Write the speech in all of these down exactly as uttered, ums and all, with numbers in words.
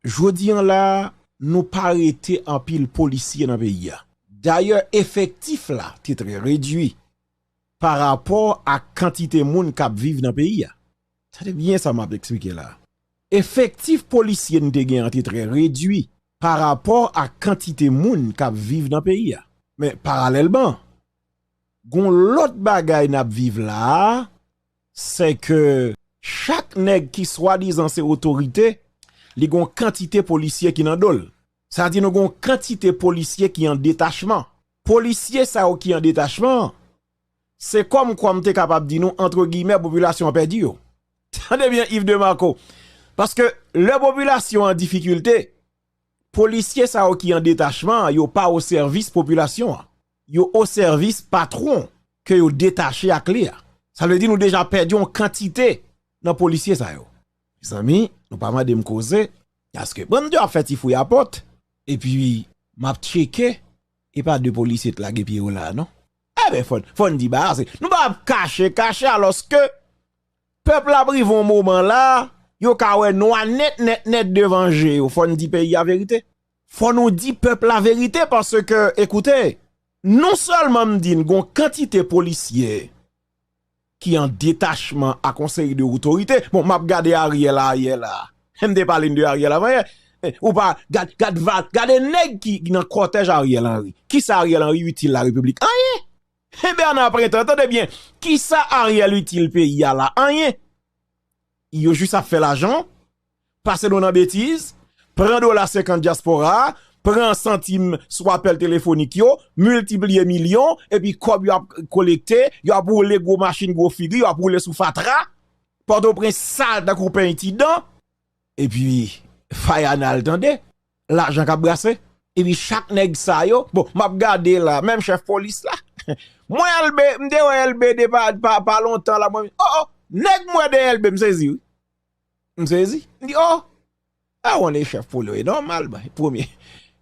Jodi an la, nou pa rete anpil polisye nan peyi a. Dayè, efektif la te trè redwi pa rapò ak kantite moun k ap viv nan peyi a. Tande byen sa m ap eksplike la. Efektif polisye n te gen an te trè redwi pa rapò ak kantite moun k ap viv nan peyi a. Men paralèlman, gon lòt bagay n ap viv la a, se ke chak nèg ki swadizan se otorite, li gon kantite polisye ki nan do l. Sa di nou gon kantite polisye ki an detachman. Polisye sa yo ki an detachman, se kòmkwa m te kapab di nou, antre giyimè, popilasyon an pèdi yo. Tande byen, Yves Demarco. Paske lè popilasyon an difikilte, polisye sa yo ki an detachman, yo pa o sèvis popilasyon an. Yo o sèvis patwon ke yo detache ak li a. Sa vle di nou deja pèdi yon kantite nan polisye sa yo. Mezanmi, nou pa mande m koze, paske bon, m di w ap fè ti fouy a pòt, epi m ap tcheke, e pa de polisye t lage pye yo la, non? Eben, fò, fò n di bagay, se, nou pa ap kache, kache, alòske pèp la ap rive yon moman la, yo ka wè nwa nèt, nèt, nèt devan je yo. Fò n di peyi a verite. Fò nou di pèp la verite, paske, ekoute, non sèlman m di n gon kantite polisye ki an detachman ak yon seri de otorite. Bon, m ap gade Ariel, Ariel la. M te pale n de Ariel avan yè. Eh, ou pa, gad, gad, va, gade nèg ki nan kòtèj Ariel Henry. Kisa Ariel Henry itil la Repiblik? Anyen! Bernard Printemps, tande byen. Kisa Ariel itil peyi a la? Anyen. Yo jis ap fè lajan, pase nou nan betiz, pran dola senkant dyaspora a, pran santim sou apèl telefonik yo, miltipliye milyon, epi kòb yo ap kolekte, yo ap woule gwo machin, gwo figi, yo ap woule sou fatra. Pòtoprens sal tankou pen itidan. Epi, fay anal, tande, lajan k ap brase. Epi chak nèg sa yo, bon, m ap gade la, menm chèf polis la. Mwen, Elbe, m te wè Elbe de pa, pa, pa lontan la, mwen, oh, oh, nèg m wè de Elbe, m sezi, wi. M sezi. M di, oh, a, on e chèf pou li, e nòmal, bon, e premye,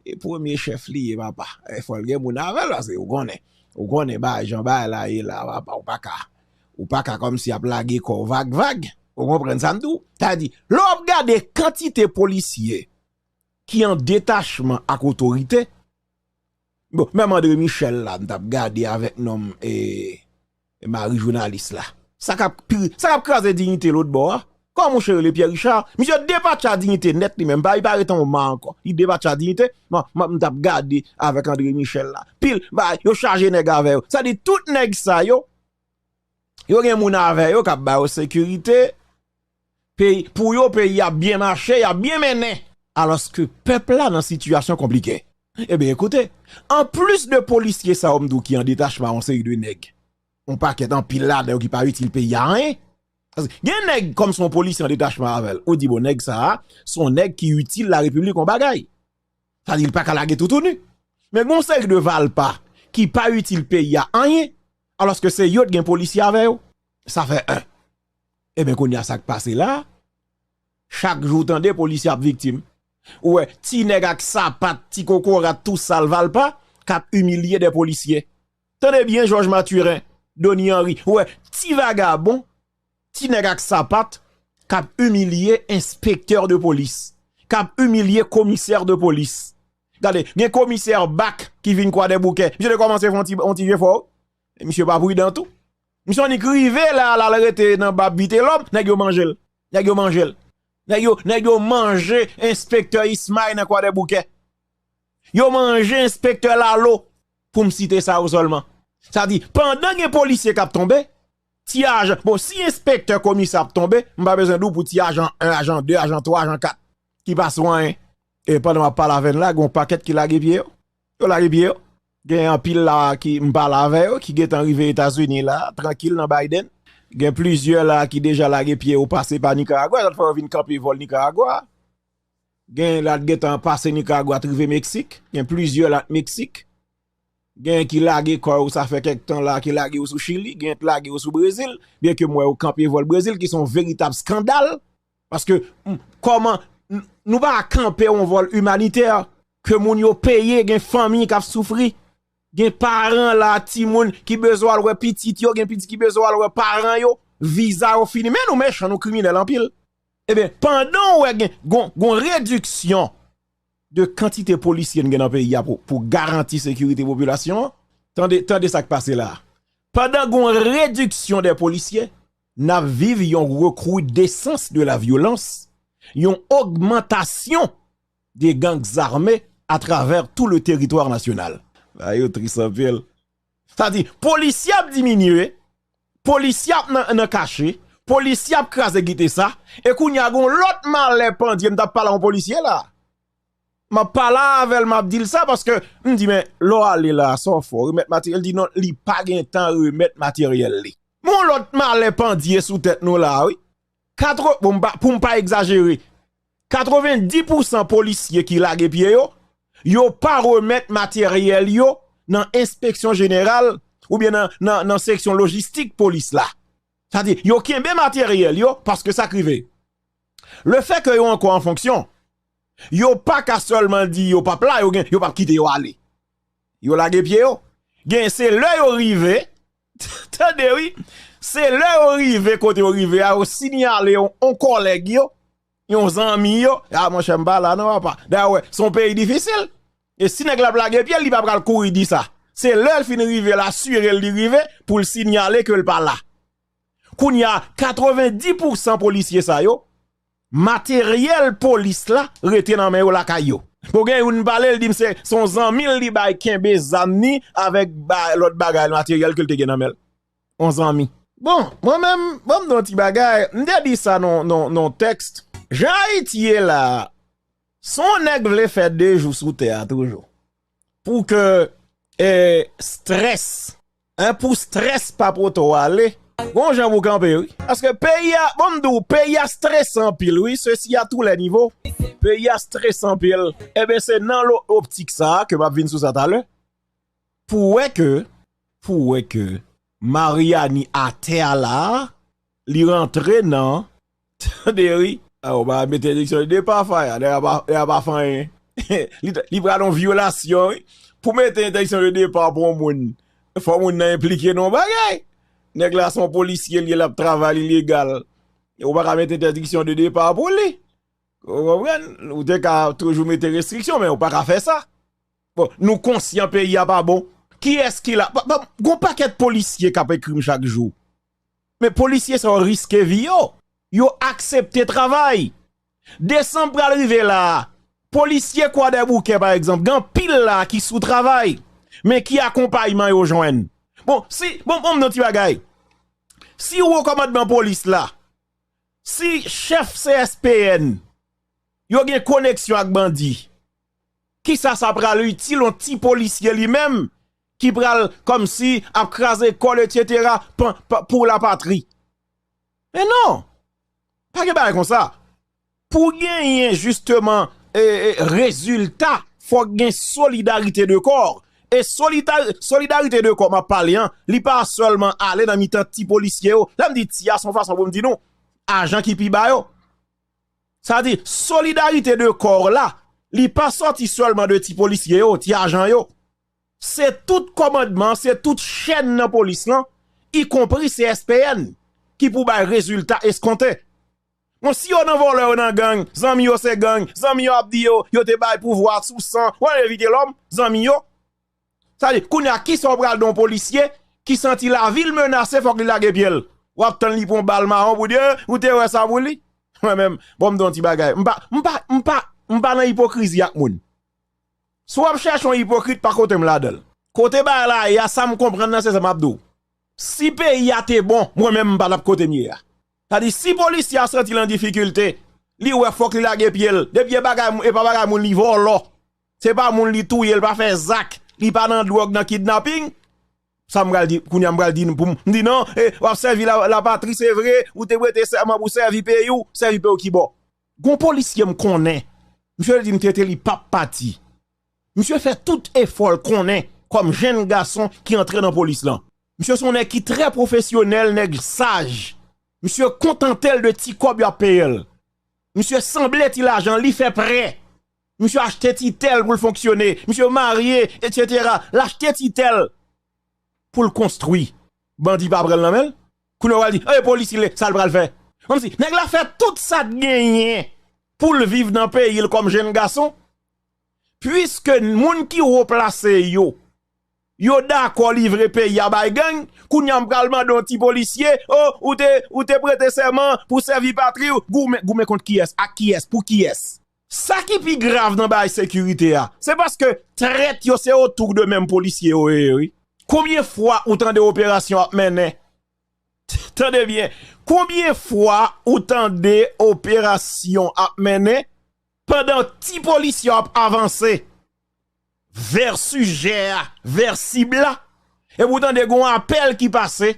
e premye chèf li ye, papa. E fò l gen moun avè l, paske ou konnen, ou konnen, ba, jan bagay la ye la, papa, ou pa ka, ou pa ka kòmsi ap lage kò w vag, vag. Ou konprann sa m di w? Sa di, lè w ap gade kantite polisye ki an detachman ak otorite, bon, menm André Michel la, m t ap gade avèk nonm, e, e mari jounalis la. Sa k ap pi, sa k ap kraze diyite lòt bò a. Kòman mouche rele Pierre Richard? Misye depatcha diyite nèt li menm, pa, li pa rete yon ma ankò. Li depatcha diyite. M, m, m t ap gade avèk André Michel la. Pil, ba, yo chaje nèg avè yo. Sa di tout nèg sa yo, yo gen moun avè yo k ap ba yo sekirite. Peyi, pou yo, peyi ap byen mache, y ap byen mennen. Alòske pèp la nan sitiyasyon konplike. Ebyen, ekoute, anplis de polisye sa yo m di w ki an detachman, yon seri de nèg, yon pakèt, anpil ladan yo ki pa itil peyi a anyen. Paske gen nèg kòm se yon polisye an detachman avè l, ou di, bon, nèg sa a, se yon nèg ki itil la Repiblik yon bagay. Sa di, li pa ka lage toutouni. Men gen yon seri de valpa ki pa itil peyi a anyen, alòske se yo t gen polisye avè yo. Sa fè en. Ebyen, kounye a, sa k pase la, chak jou w tande polisye ap viktim. Ou wè, ti nèg ak sapat, ti kokorat, tou sal valpa, k ap imilye de polisye. Tande byen, Jòj Mathurin, Donny Henry. Ou wè, ti vagabon, ti nèg ak sapat, k ap imilye enspektè de polis, k ap imilye komisè de polis. Gade, gen komisè Bak ki vin Kwadèboukè. Misye te kòmanse fè yon ti, yon ti jefò. Misye pa pridan tou. Misye annik rive la, la, l rete nan bab Vitelòm, nèg yo manje l. Nèg yo manje l. Nèg yo, nèg yo manje enspektè Ismay nan Kwadèboukè. Yo manje enspektè Lalo, pou m site sa yo sèlman. Sa di, pandan gen polisye k ap tonbe, ti ajan, bon, si enspektè komisè ap tonbe, m pa bezwen di w pou ti ajan en, ajan de, ajan twa, ajan kat, ki pa sou anyen. E pandan m ap pale avè n la, gen yon pakèt ki lage pye yo. Yo lage pye yo. Gen anpil la ki m pale avè yo, ki gentan rive Etazini la, trankil nan Biden. Gen plizyè la ki deja lage pye yo pase pa Nikaragwa, sa t fè yo vin kanpe vòl Nikaragwa. Gen la t gentan pase Nikaragwa t rive Meksik. Gen plizyè la t Meksik. Gen ki lage kò yo, sa fè kèk tan la, ki lage yo sou Chili, gen t lage yo sou Brezil. Byen ke m wè yo kanpe vòl Brezil, ki se yon veritab eskandal. Paske, m, kòman, n, nou pa kanpe yon vòl imanitè, ke moun yo peye, gen fanmi k ap soufri, gen paran la, timoun ki bezwen al wè pitit yo, gen pitit ki bezwen al wè paran yo, viza yo fini. Men nou mechan, nou kriminèl anpil. Ebyen, pandan w wè gen gon, gon rediksyon de kantite polisye n gen nan peyi a pou, pou garanti sekirite popilasyon an, tande, tande sa k pase la a. Pandan gon rediksyon de polisye, n ap viv yon recrudescence de la violence, yon ogmantasyon de gangs armés à travers tout le territoire national. Bagay yo tris anpil. Sa di, polisye ap diminye, polisye ap nan, nan kache, polisye ap kraze kite sa, e kounye a gon lòt malè pandye, m t ap pale a yon polisye la. M ap pale avè l, m ap di l sa, paske m di, men, lè w ale la, sa w fè, w remèt materyèl, li di non, li pa gen tan remèt materyèl li. Men yon lòt malè pandye sou tèt nou la, wi. Katro, bon, m pa, pou m pa egzajere, katrevenndis pousan polisye ki lage pye yo, yo pa remèt materyèl yo nan enspeksyon jeneral oubyen nan, nan, nan seksyon lojistik polis la. Sa di, yo kenbe materyèl yo paske sa k rive. Lefètke yo ankò an fonksyon, yo pa ka sèlman di yo p ap la, yo gen, yo p ap kite yo ale. Yo lage pye yo. Gen, se lè yo rive, tande wi, se lè yo rive kote yo rive a, yo siyale yon, yon kòlèg yo, yon zanmi yo, a monchè, m pa la non, papa. Dayè, wè, se yon peyi difisil. E si nèg la ap lage pye l, li pa pral kouri di sa. Se lè l fin rive, l asire l li rive, pou l siyale ke l pa la. Kounye a, katrevenndis pousan polisye sa yo, materyèl polis la rete nan men yo lakay yo. Bon, gen youn pale, l di m se, se yon zanmi l li bay kenbe zam ni avèk ba, lòt bagay, materyèl ke l te gen nan men l. Yon zanmi. Bon, mwen menm, ban m di yon ti bagay, m te di sa nan, nan, nan tèks. Jan Ayiti ye la, se yon nèg vle fè de jou sou tè a toujou. Pou ke, eh, strès, en, pou strès pa pote w ale, gon jan pou kanpe, wi. Paske peyi a, bon, m di w, peyi a strese anpil, wi, ceci à tous les niveaux. Peyi a strese anpil. Eben, se nan lo, optik sa a ke m ap vin sou sa talè. Pou wè ke, pou wè ke Mariani atè a la, li rantre nan, tande wi, a, ou pa mete entèdiksyon de depa, Faya, nèg la pa, nèg la pa fè anyen. Li, li pral yon vyolasyon, wi. Pou mete entèdiksyon de depa pou yon moun, fò moun nan enplike nan yon bagay. Nèg la se yon polisye, li, l ap travay, li legal. Ou pa ka mete entèdiksyon de depa pou li. Ou konprann? Ou te ka toujou mete restriksyon, men ou pa ka fè sa. Bon, nou konsyan peyi a pa bon. Kiyès ki la? Pa, pa, gon pakèt polisye k ap ekri m chak jou. Men polisye sa yo riske vi yo. Yo aksepte travay. Desanm pral rive la a. Polisye Kwadèboukè, pa egzanp, gen anpil la ki sou travay. Men ki akonpayman yo jwenn? Bon, si, bon, bon, m di yon ti bagay. Si wo kòmandman polis la, si chèf C S P N yo gen koneksyon ak bandi, kisa sa pral itil yon ti polisye li menm ki pral kòmsi ap kraze kò l, etsetera, pa, pa, pou lapatri? Men non! Pa gen bagay konsa. Pou genyen jisteman, e, e, rezilta, fòk gen solidarite de kò. E solita-, solidarite de kò m ap pale an, li pa sèlman ale nan mitan ti polisye yo. Lè m di ti a, se yon fason pou m di nou, ajan ki pi ba yo. Sa di, solidarite de kò la, li pa sòti sèlman de ti polisye yo, ti ajan yo. Se tout kòmandman, se tout chèn nan polis lan, ikonpri C S P N, ki pou bay rezilta eskonte. Bon, si yo nan vòlè, yo nan gang, zanmi yo se gang, zanmi yo ap di yo, yo te bay pouvwa sou san, w al evite lòm, zanmi yo. Sa di, kounye a, kisa w pral di yon polisye ki santi lavi l menase, fòk li lage pye l? W ap tann li pran bal mawon pou di, eh, ou te wè sa pou li? Mwen menm, bon, m di yon ti bagay. M pa, m pa, m pa, m pa nan ipokrizi ak moun. Si w ap chèche yon ipokrit, pa kote m ladan l. Kote bagay la ye a, sa m konprann nan, se sa m ap di w. Si peyi a te bon, mwen menm m pa t ap kote m ye a. Sa di, si polisye a santi l an difikilte, li wè fòk li lage pye l. Depi e bagay, e pa bagay moun, li vòlò. Se pa moun, li touye, li pa fè zak. Li pa nan dwòg, nan kidnaping. Sa m pral di, kounye a m pral di pou m, m di non, e, w ap sèvi la, lapatri, se vre, ou te prete sèman pou sèvi peyi w, sèvi peyi w ki bò? Gon polisye m konnen, misye di m tete li p ap pati. Misye fè tout efò l konnen kòm jenn gason ki antre nan polis lan. Misye se yon nèg ki trè pwofesyonèl, nèg saj. Misye kontante l de ti kòb y ap peye l. Misye sanble ti lajan, li fè prè. Misye achte ti tèl pou l fonksyone. Misye marye, etsetera. L achte ti tèl pou l konstwi. Bandi pa pran l nan men l. Kounye a w al di, e polis li ye, sa l pral fè? Kòmsi, nèg la fè tout sa t genyen pou l viv nan peyi l kòm jenn gason. Piske moun ki wo plase yo, yo dakò livre peyi a bay gang, kounye a m pral mande yon ti polisye, o, ou te, ou te prete sèman pou sèvi patri w, goumen, goumen kont kiyès, ak kiyès, pou kiyès? Sa ki pi grav nan bagay sekirite a, se paske trèt yo se otou de menm polisye yo ye, wi. Konbyen fwa ou tande operasyon ap mennen? Tande byen, konbyen fwa ou tande operasyon ap mennen pandan ti polisye yo ap avanse vè sijè a, vè sib la, epi ou tande gon apèl ki pase,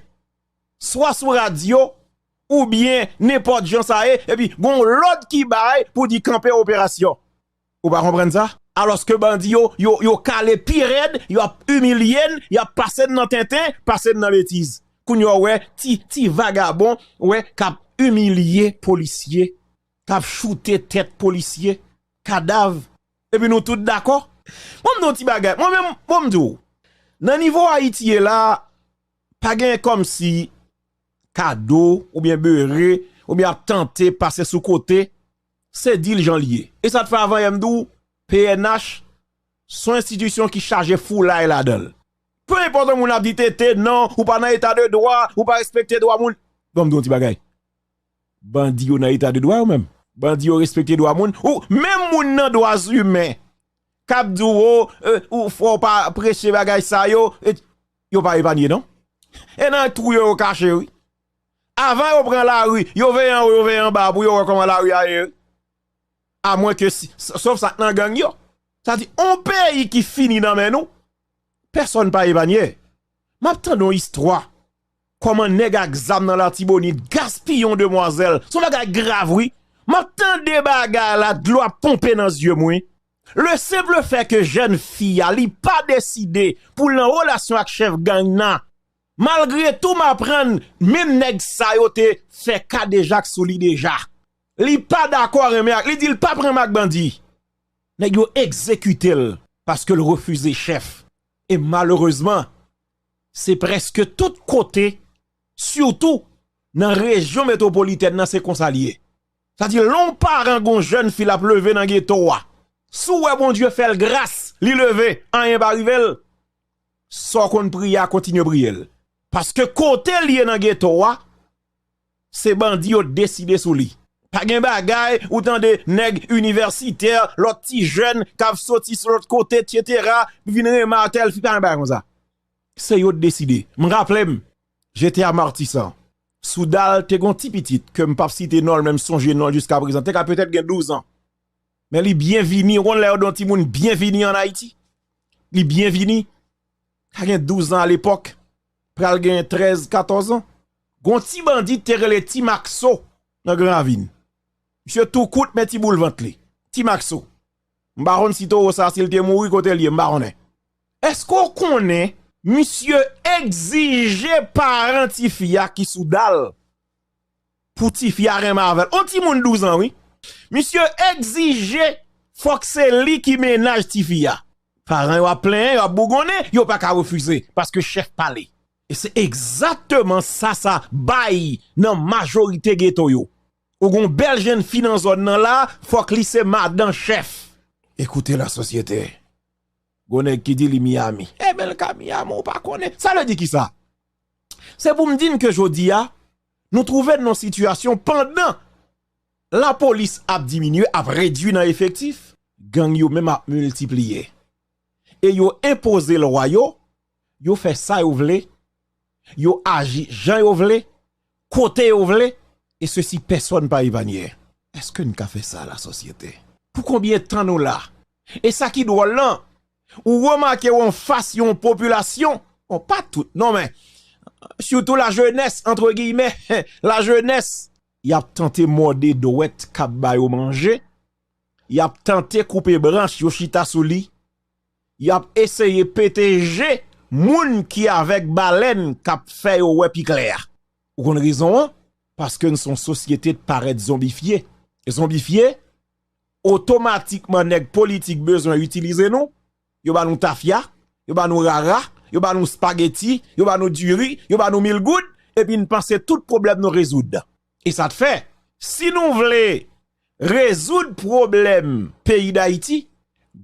swa sou radyo, oubyen nenpòt jan sa ye, epi gon lòd ki bay pou di kanpe operasyon. Ou pa konprann sa? Alòske bandi yo, yo, yo kale pi rèd, y ap imilye n, y ap pase n nan tenten, pase n nan betiz. Kounye a w wè ti, ti vagabon, wè, k ap imilye polisye, k ap choute tèt polisye, kadav. Epi nou tout dakò. Bon, m di yon ti bagay. Mwen menm, bon, m di w, nan nivo Ayiti ye la, pa gen kòmsi kado, oubyen bere, oubyen ap tante pase sou kote, se di l jan l ye. E sa t fè avan yè m di w, P N H, se yon enstitisyon ki chaje foulay ladan l. Pe enpòt yon moun ap di tete, non, ou pa nan eta de dwa, ou pa respekte dwa moun. Bon, m di w yon ti bagay. Bandi yo nan eta de dwa yo menm. Bandi yo respekte dwa moun. Ou, menm moun nan dwa imen, k ap di w, o, e, ou fò w pa preche bagay sa yo, e, yo pa epanye, non. E nan twou yo, yo kache, wi. Avan yo pran lari, yo veye anwo, yo veye anba pou yo wè kòman lari a ye, wi. Amwen ke si, s-, sof sa k nan gang yo. Sa di, on peyi ki fini nan men nou, pèsòn pa epanye. M ap tande yon istwa. Kòman nèg ak zam nan Latibonit gaspiye yon demwazèl. Se yon bagay grav, wi. M ap tande bagay la, dlo ap ponpe nan zye m, wi. Le simple fait que jèn fi a, li pa deside pou l nan relasyon ak chèf gang nan. Malgre tou, m aprann, menm nèg sa yo te fè kadejak sou li deja. Li pa dakò renmen ak, li di l p ap renmen ak bandi. Nèg yo egzekite l paske l refize chèf. E malerezman, se prèske tout kote, sitou nan rejyon metwopolitèn nan, se konsa l ye. Sa di, lè yon paran gon jèn fi l ap leve nan geto a, si w wè Bondye fè l gras, li leve, anyen pa rive l, sa w konn priye a, kontinye priye l. Paske kote l ye nan geto a, se bandi yo deside sou li. Pa gen bagay, ou tande nèg inivèsitè, lòt ti jèn k ap soti sou lòt kote, etsetera, vin renmen ak tèl fi, pa gen bagay konsa. Se yo t deside. M raple m, jete a Matisan. Sou Dal, te gon ti pitit, ke m p ap site non l, men m sonje non l jiska prezan. Te ka petèt gen douz an. Men li byen vini, ou konn lè yo di yon timoun byen vini ann Ayiti? Li byen vini. Ka gen douz an alepòk, pral gen trèz, katòz an. Gon ti bandi te rele Ti Makso nan Gran Ravin. Misye tou kout, men ti boul vant li. Ti Makso. M pa konn si towo sa, si l te mouri, kote l ye, m pa konnen. Èske w konnen misye egzije paran tifi a ki sou Dal pou tifi a renmen avè l? On timoun douz an, wi. Misye egzije fòk se li ki mennaj tifi a. Paran yo ap plenyen, yo ap bougonnen, yo pa ka refize, paske chèf pale. E se egzakteman sa sa bay nan majorite geto yo. Ou gon bèl jèn fi nan zòn nan la, fòk li se madan chèf. Ekoute la sosyete. Gon nèg ki di li Miami. Ebyen, l ka Miami, ou pa konnen. Sa vle di kisa? Se pou m di n ke jodi a, nou twouve n nan yon sitiyasyon pandan lapolis ap diminye, ap redui nan efektif, gang yo menm ap miltipliye. E yo enpoze lwa yo, yo fè sa yo vle, yo aji jan yo vle, kote yo vle, e sesi pèsòn pa epanye. Èske n ka fè sa, la sosyete? Pou konbyen tan nou la? E sa ki dwòl lan, ou remake w anfas yon popilasyon, bon, pa tout, non, men, sitou lajenès, antre giyimè, lajenès, y ap tante mòde dwèt k ap ba yo manje, y ap tante koupe branch yo chita sou li, y ap eseye pete je moun ki avèg balèn k ap fè yo wè pi klè a. Ou konn rezon an? Paske n se yon sosyete k parèt zonbifye. E zonbifye, otomatikman nèg politik bezwen itilize nou, yo ba nou tafya, yo ba nou rara, yo ba nou spageti, yo ba nou diri, yo ba nou mil goud, epi n panse tout pwoblèm nou rezoud. E sa t fè, si nou vle rezoud pwoblèm peyi Dayiti,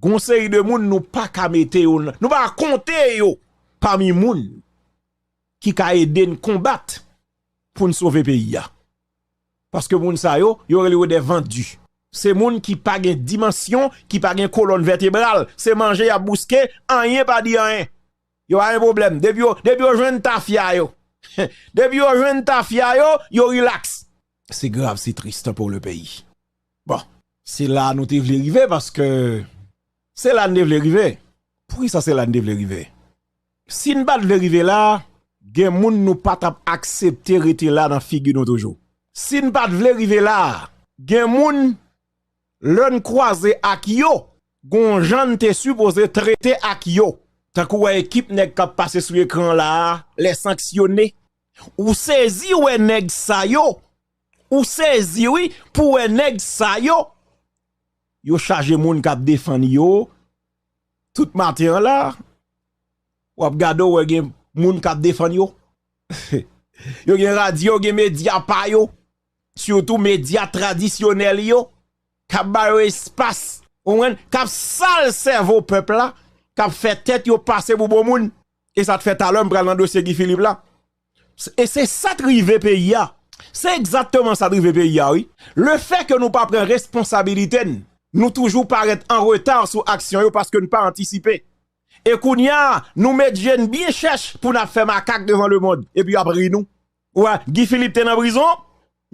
gon seri de moun nou pa ka mete yo, nou pa ka konte yo pami moun ki ka ede n konbat pou n sove peyi a. Paske moun sa yo, yo rele yo des vendus. Se moun ki pa gen dimansyon, ki pa gen kolòn vètebral. Se manje y ap bouske, anyen pa di anyen. Yo pa gen pwoblèm. Depi yo, depi yo jwenn tafya yo, depi yo jwenn tafya yo, yo rilaks. Se grav, se tris pou le peyi. Bon, se la nou te vle rive paske se la n te vle rive. Poukisa se la n te vle rive? Si n pa t vle rive la, gen moun nou pa t ap aksepte rete la nan figi nou toujou. Si n pa t vle rive la, gen moun, lè n kwaze ak yo, gon jan n te sipoze trete ak yo. Tankou wè ekip nèg k ap pase sou ekran la a, les sanctionnés. Ou sezi wè nèg sa yo, ou sezi wi, pou wè nèg sa yo, yo chaje moun k ap defann yo. Tout maten an la, w ap gade w wè gen moun k ap defann yo. Yo gen radyo, gen medya pa yo, sitou medya tradisyonèl yo, k ap ba yo espas. Ou konprann? K ap sal sèvo pèp la, k ap fè tèt yo pase pou bon moun. E sa t fè talè m pral nan dosye Guy Philippe la. E se sa t rive peyi a. Se egzakteman sa t rive peyi a, wi. Lefètke nou pa pran responsabilite n, nou toujou parèt an reta sou aksyon yo paske n pa antisipe. E kounye a, nou met je n byen chèch pou n ap fè makak devan lemonn, epi y ap ri nou. Ou wè, Guy Philippe te nan prizon,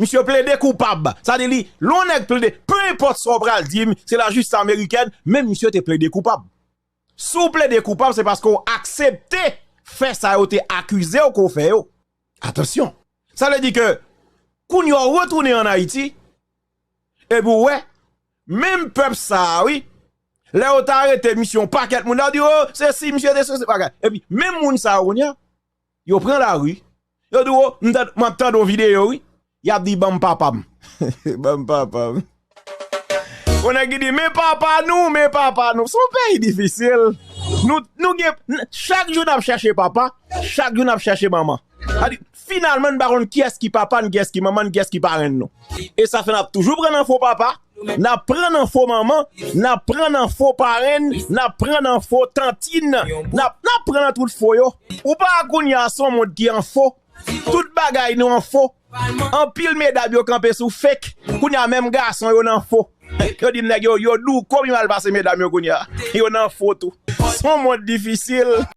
misye plede koupab. Sa di li, lè yon nèg plede, pe enpòt sa w pral di m, se lajistis amerikèn, men misye te plede koupab. Si w plede koupab, se paske w aksepte fè sa yo te akize w ke w fè yo. Atansyon. Sa vle di ke kounye a w retounen ann Ayiti, epi w wè, menm pèp sa a, wi, lè yo ta arete misye, yon pakèt moun, yo di, o, se si misye te sou se bagay. Epi, menm moun sa yo kounye a, yo pran lari, yo di, o, m t-, m ap tande yon videyo, wi, y ap di, ban m papa m. Ban m papa m. Yon nèg ki di, men papa nou, men papa nou. Se yon peyi difisil. Nou, nou gen, n-, chak jou n ap chèche papa, chak jou n ap chèche manman. Sa di, finalman, n pa konn kiyès ki papa n, kiyès ki manman n, kiyès ki parenn nou. E sa fè n ap toujou pran nan fo papa, n ap pran nan fo manman, n ap pran nan fo parenn, n ap pran nan fo tantin, n ap, n ap pran nan tout fo yo. Ou pa wè kounye a se yon mond ki an fo. Tout bagay nou an fo. Anpil medam yo kanpe sou fake. Kounye a menm gason yo nan fo. Yo di m nèg yo, yo douko pi mal pase medam yo kounye a. Yo nan fo tou. Se yon mond difisil.